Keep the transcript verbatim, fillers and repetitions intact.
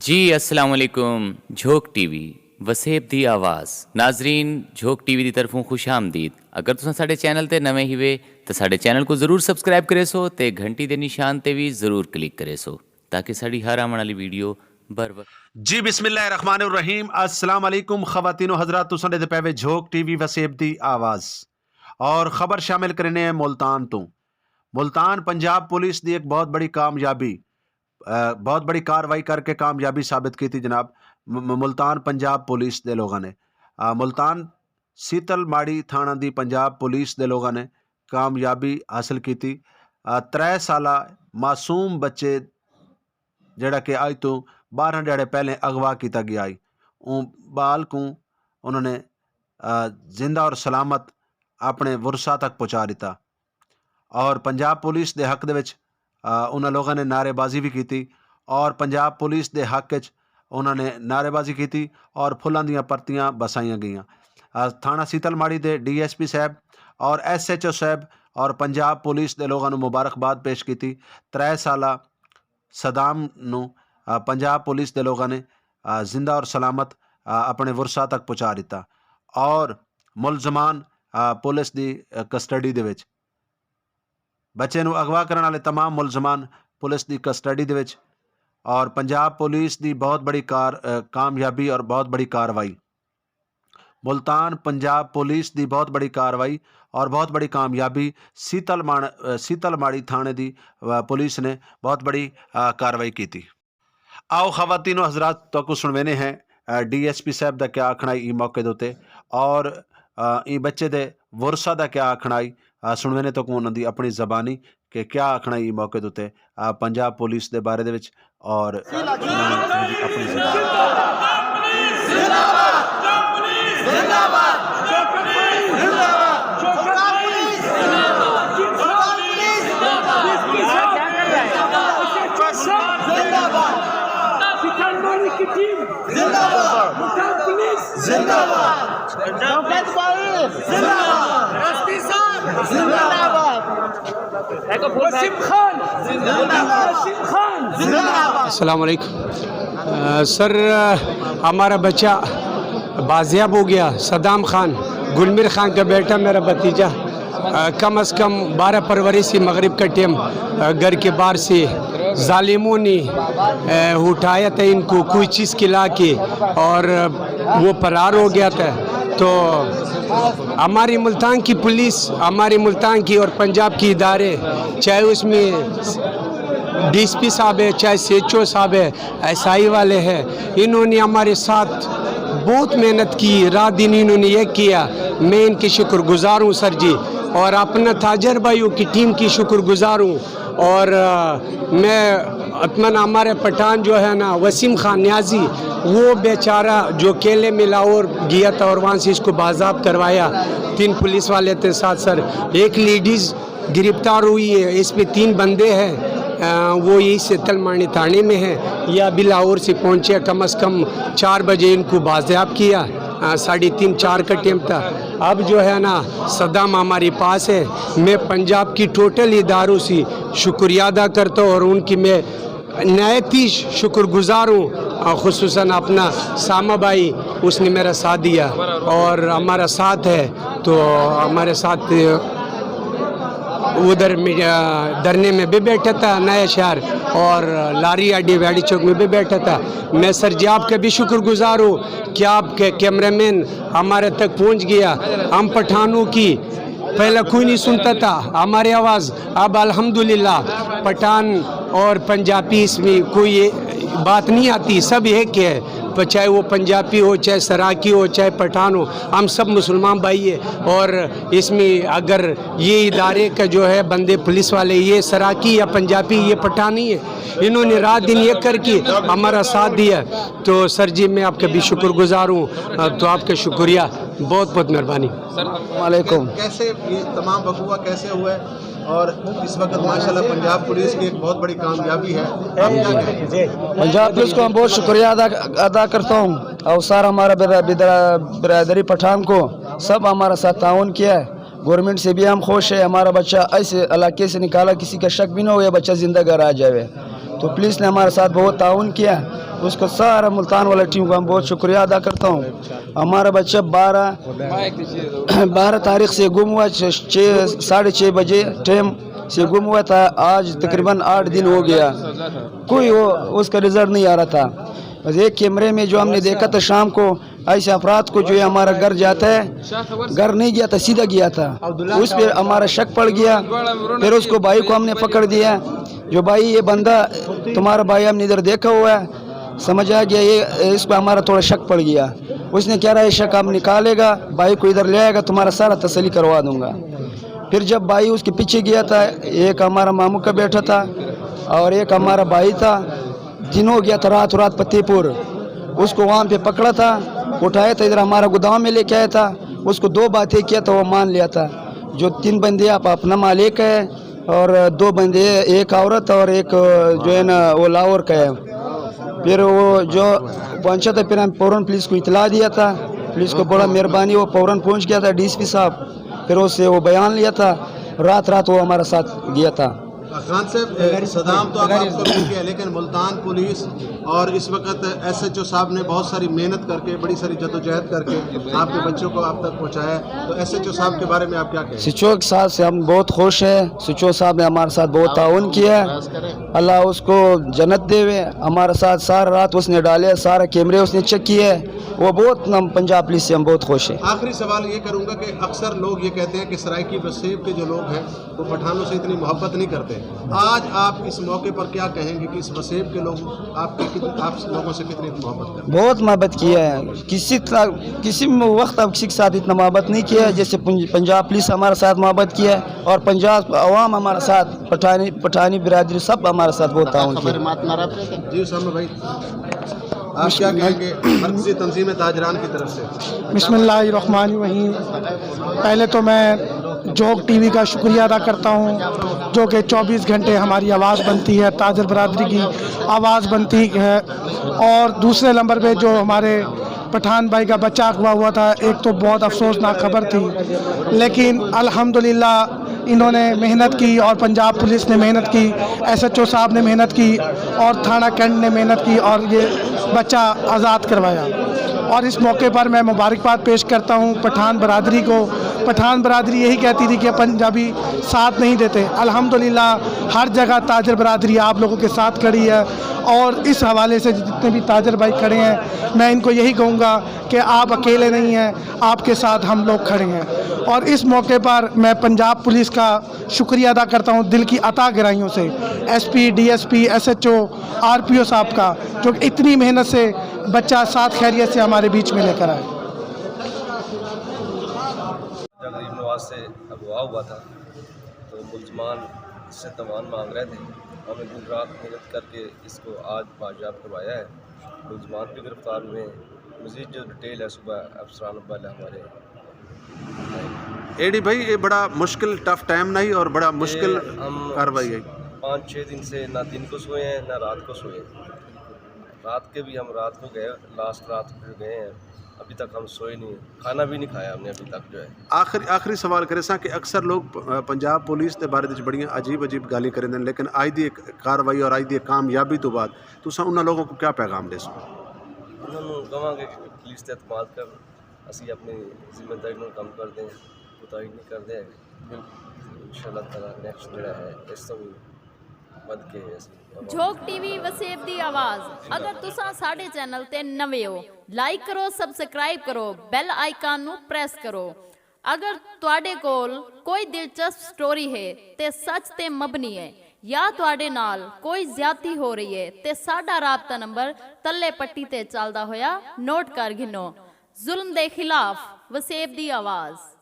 جی السلام علیکم، جھوک T V وسیب دی آواز۔ ناظرین، جھوک ٹی وی دی طرفوں خوش آمدید۔ اگر تساں ساڈے چینل تے نویں ہیوے تاں ساڈے چینل کوں ضرور سبسکرائب کریسو تے گھنٹی دے نشان تے وی ضرور کلک کریسو تاکہ ساڈی ہر آوݨ والی ویڈیو بر وقت۔ جی بسم اللہ الرحمن الرحیم۔ السلام علیکم خواتین و حضرات، تساں ݙیہدے پئے وے جھوک ٹی وی وسیب دی آواز۔ اور خبر شامل کرینے ہیں ملتان توں۔ ملتان پنجاب پولیس دی ایک بہت بڑی کامیابی، بہت بڑی کاروائی کر کے کامیابی ثابت کیتی جناب۔ ملتان پنجاب پولیس دے لوگاں نے ملتان سیتل ماڑی تھانہ دی پنجاب پولیس دے لوگاں نے کامیابی حاصل کیتی۔ ترے سالہ معصوم بچے جیڑھا کہ اج توں بارہ ڈیہاڑے پہلے اغوا کیتا گیا ہئی، اوں بال کوں انہاں نے زندہ اور سلامت اپنے ورثہ تک پہنچا ڈتا۔ اور پنجاب پولیس دے حق دے وچ انہاں لوگاں نے نعرے بازی وی کیتی اور پنجاب پولیس دے حق وچ انہاں نے نعرے بازی کیتی اور پھلاں دیاں پرتیاں بسائیاں گئیاں۔ تھانہ سیتل ماڑی دے ڈی ایس پی صاحب اور ایس ایچ او صاحب اور پنجاب پولیس دے لوگاں نوں مبارکباد پیش کیتی۔ ترے سالہ صدام نوں پنجاب پولیس دے لوگاں نے زندہ اور سلامت اپنے ورثہ تک پہنچا ڈتا اور ملزمان پولیس دی کسٹڈی دے وچ۔ بچے نوں اغوا کرن والے تمام ملزمان پولیس دی کسٹڈی دے وچ اور پنجاب پولیس دی بہت بڑی کار کامیابی اور بہت بڑی کاروائی۔ ملتان پنجاب پولیس دی بہت بڑی کاروائی اور بہت بڑی کامیابی۔ سیتل ماڑ سیتل ماڑی تھانے دی پولیس نے بہت بڑی کاروائی کیتی۔ آؤ خواتین و حضرات، تہاکوں سنوینے ہیں ڈی ایس پی صاحب دا کیا آکھنا ای موقع دے اتے اور ای بچے دے ورثہ دا کیا آکھنا ای۔ سنوینے تہاکوں انہاں دی اپنی زبانی کہ کیا آکھنا ای موقع دے اتے پنجاب پولیس دے بارے دے وچ اور انہاں دی اپنی زبانی۔ السلام علیکم۔ سر، ہمارا بچہ بازیاب ہو گیا، صدام خان، گلمیر خان کا بیٹا، میرا بھتیجا۔ کم از کم بارہ پروری سے مغرب کا ٹائم گھر کے باہر سے ظالموں نے اٹھایا تھا ان کو کوئی چیز کھلا کے اور وہ فرار ہو گیا تھا۔ تو ہماری ملتان کی پولیس، ہمارے ملتان کی اور پنجاب کی ادارے، چاہے اس میں ڈی ایس پی صاحب ہے، چاہے سی ایچ او صاحب ہے، ایس آئی والے ہیں، انہوں نے ہمارے ساتھ بہت محنت کی، رات دن انہوں نے یہ کیا۔ میں ان کے شکر گزار ہوں سر جی، اور اپنا تاجر بھائیوں کی ٹیم کی شکر گزار ہوں۔ اور میں اطمینان، ہمارے پٹھان جو ہے نا وسیم خان نیازی، وہ بیچارہ جو کیلے میں لاہور گیا تھا اور وہاں سے اس کو بازیاب کروایا۔ تین پولیس والے تھے ساتھ سر، ایک لیڈیز گرفتار ہوئی ہے، اس میں تین بندے ہیں۔ وہ یہی سیتل ماڑی تھانے میں ہیں۔ یہ ابھی لاہور سے پہنچے، کم از کم چار بجے ان کو بازیاب کیا۔ ساڑھے تین چار کا ٹائم تھا۔ اب جو ہے نا صدام ہمارے پاس ہے۔ میں پنجاب کی ٹوٹل اداروں سے شکریہ ادا کرتا ہوں اور ان کی میں نہایت ہی شکر گزار ہوں۔ خصوصاً اپنا سامہ بھائی، اس نے میرا ساتھ دیا اور ہمارا ساتھ ہے، تو ہمارے ساتھ ادھر دھرنے میں بھی بیٹھا تھا نیا شہر اور لاری اڈے ویڑی چوک میں بھی بیٹھا تھا۔ میں سر جی آپ کا بھی شکر گزار ہوں کہ آپ کے کیمرہ مین ہمارے تک پہنچ گیا۔ ہم پٹھانوں کی پہلے کوئی نہیں سنتا تھا ہماری آواز، اب الحمدللہ پٹھان اور پنجابی اس میں کوئی بات نہیں آتی، سب ایک ہے۔ چاہے وہ پنجابی ہو، چاہے سراکی ہو، چاہے پٹھان ہو، ہم سب مسلمان بھائی ہیں۔ اور اس میں اگر یہ ادارے کا جو ہے بندے پولیس والے، یہ سراکی یا پنجابی، یہ پٹھانی ہے، انہوں نے رات دن ایک کر کے ہمارا ساتھ دیا۔ تو سر جی میں آپ کا بھی شکر گزار ہوں، تو آپ کا شکریہ، بہت بہت مہربانی۔ السلام علیکم۔ کیسے یہ تمام وقوع کیسے ہوا ہے اور اس وقت ماشاءاللہ پنجاب پولیس کی ایک بہت بڑی کامیابی ہے، آپ کیا کہیں گے؟ پنجاب پولیس کو ہم بہت شکریہ ادا ادا کرتا ہوں اور سارا ہمارا برا- برا- برادری پٹھان کو، سب ہمارا ساتھ تعاون کیا ہے۔ گورنمنٹ سے بھی ہم خوش ہے، ہمارا بچہ ایسے علاقے سے نکالا، کسی کا شک بھی نہ ہو یہ بچہ زندہ گھر آ جائے۔ تو پولیس نے ہمارے ساتھ بہت تعاون کیا۔ اس کا سارا ملتان والا ٹیم کا ہم بہت شکریہ ادا کرتا ہوں۔ ہمارا بچہ بارہ بارہ تاریخ سے گم ہوا، چھ ساڑھے چھ بجے ٹائم سے گم ہوا تھا، آج تقریباً آٹھ دن ہو گیا، کوئی وہ اس کا رزلٹ نہیں آ رہا تھا۔ بس ایک کیمرے میں جو ہم نے دیکھا تھا شام کو، ایسے افراد کو جو ہے ہمارا گھر جاتا ہے، گھر نہیں گیا تھا، سیدھا گیا تھا۔ اس پہ ہمارا شک پڑ گیا، پھر اس کو بھائی کو ہم نے پکڑ دیا۔ جو بھائی، یہ بندہ تمہارا بھائی، ہم نے ادھر دیکھا ہوا ہے، سمجھ آ گیا، یہ اس پہ ہمارا تھوڑا شک پڑ گیا۔ اس نے کہہ رہا ہے، یہ شک آپ نکالے گا، بھائی کو ادھر لے آئے گا، تمہارا سارا تسلی کروا دوں گا۔ پھر جب بھائی اس کے پیچھے گیا تھا، ایک ہمارا ماموں کا بیٹا تھا اور ایک ہمارا بھائی تھا، جنہوں گیا تھا رات رات پتی پور، اس کو وہاں پہ پکڑا تھا، اٹھایا تھا، ادھر ہمارا گودام میں لے کے آیا تھا۔ اس کو دو باتیں کیا تھا، وہ مان لیا تھا۔ جو تین بندے آپ اپنا مالک ہے اور دو بندے، ایک عورت اور ایک جو ہے نا وہ لاہور کا ہے۔ پھر وہ جو پہنچا تھا، پھر ہم فوراً پولیس کو اطلاع دیا تھا، پولیس کو بڑا مہربانی، وہ فوراً پہنچ گیا تھا ڈی ایس پی صاحب، پھر اس سے وہ بیان لیا تھا، رات رات وہ ہمارا ساتھ گیا تھا۔ خان صاحب، اے، صدام تو آپ، آپ کو مل گیا، لیکن ملتان پولیس اور اس وقت ایس ایچ او صاحب نے بہت ساری محنت کر کے، بڑی ساری جدوجہد کر کے آپ کے بچوں کو آپ تک پہنچایا ہے، تو ایس ایچ او صاحب کے بارے میں آپ کیا کہیں؟ سچو صاحب سے ہم بہت خوش ہیں۔ سچو صاحب نے ہمارے ساتھ بہت تعاون کیا ہے۔ اللہ اس کو جنت دے۔ ہمارے ساتھ سارا رات اس نے ڈالے، سارا کیمرے اس نے چیک کیے۔ وہ بہت، ہم پنجاب پولیس سے ہم بہت خوش ہیں۔ آخری سوال یہ کروں گا کہ اکثر لوگ یہ کہتے ہیں کہ سرائیکی وسیب کے جو لوگ ہیں، وہ پٹھانوں سے اتنی محبت نہیں کرتے۔ آج آپ اس موقع پر کیا کہیں گے کہ اس وسیب کے لوگ آپ کے کت-، آپ لوگوں سے کتنی محبت کرتے ہیں؟ بہت محبت کیا ہے۔ کسی طرح، کسی وقت آپ کسی کے ساتھ اتنا محبت نہیں کیا ہے، جیسے پنج-، پنجاب پولیس ہمارے ساتھ محبت کیا ہے اور پنجاب عوام ہمارے ساتھ، پٹھانی، پٹھانی برادری سب ہمارے ساتھ بہت تعاون کیا ہے۔ جی اسامہ بھائی، آپ کیا کہیں گے مرکزی تنظیم تاجران کی طرف سے؟ بسم اللہ الرحمن الرحیم۔ پہلے تو میں جھوک ٹی وی کا شکریہ ادا کرتا ہوں، جو کہ چوبیس گھنٹے ہماری آواز بنتی ہے، تاجر برادری کی آواز بنتی ہے۔ اور دوسرے نمبر پہ جو ہمارے پٹھان بھائی کا بچہ اغوا ہوا تھا، ایک تو بہت افسوسناک خبر تھی، لیکن الحمدللہ انہوں نے محنت کی اور پنجاب پولیس نے محنت کی، ایس ایچ او صاحب نے محنت کی اور تھانہ کینٹ نے محنت کی اور یہ بچہ آزاد کروایا۔ اور اس موقع پر میں مبارکباد پیش کرتا ہوں پٹھان برادری کو۔ پٹھان برادری یہی کہتی تھی کہ پنجابی ساتھ نہیں دیتے، الحمدللہ ہر جگہ تاجر برادری آپ لوگوں کے ساتھ کھڑی ہے۔ اور اس حوالے سے جتنے بھی تاجر بھائی کھڑے ہیں، میں ان کو یہی کہوں گا کہ آپ اکیلے نہیں ہیں، آپ کے ساتھ ہم لوگ کھڑے ہیں۔ اور اس موقع پر میں پنجاب پولیس کا شکریہ ادا کرتا ہوں دل کی عطا گرائیوں سے، S P, D S P, S H O, R P O صاحب کا، جو اتنی محنت سے بچہ ساتھ خیریت سے ہمارے بیچ میں لے کر آئے۔ غریب نواز سے اغوا ہوا تھا، تو ملزمان اس سے تاوان مانگ رہے تھے۔ ہم نے دن رات محنت کر کے اس کو آج بازیاب کروایا ہے۔ ملزمان بھی گرفتار ہوئے ہیں۔ مزید جو ڈیٹیل ہے، صبح افسران ابا ہمارے اے ڈی بھائی، یہ بڑا مشکل، ٹف ٹائم نہیں اور بڑا مشکل یہ ہم کاروائی ہے۔ پانچ چھ دن سے نہ دن کو سوئے ہیں، نہ رات کو سوئے ہیں۔ رات کے بھی ہم رات کو گئے، لاسٹ رات کو گئے ہیں، ابھی تک ہم سوئے نہیں ہیں، کھانا بھی نہیں کھایا ہم نے ابھی تک جو ہے۔ آخری، آخری سوال کرے ساں کہ اکثر لوگ پ-، پنجاب پولیس دے بارے وچ بڑیاں عجیب عجیب گالیں کریندے ہیں، لیکن اج دی ایک کاروائی اور اج دی ایک کامیابی تو بعد تساں انہاں لوگوں کو کیا پیغام ݙیسو؟ انہاں نوں کہواں گے کہ پولیس تے اعتماد کرن، اسی اپنی ذمہ داری نال کم کردے ہیں، کوتاہی نہیں کردے ہیں۔ بالکل۔ انشاءاللہ تعالیٰ نیکسٹ جڑا ہے، اس توں بھی ودھ کے اسی جھوک ٹی وی وسیب دی آواز۔ اگر تساں ساڈے چینل تے نویں ہو، لائک کرو، سبسکرائب کرو، بیل آئیکن نوں پریس کرو۔ اگر تہاڈے کول کوئی دلچسپ سٹوری ہے تے سچ تے مبنی ہے، یا تہاڈے نال کوئی زیادتی ہو رہی ہے تے ساڈا رابطہ نمبر تلے پٹی تے چلدا ہویا نوٹ کر گھنو۔ ظلم دے خلاف وسیب دی آواز۔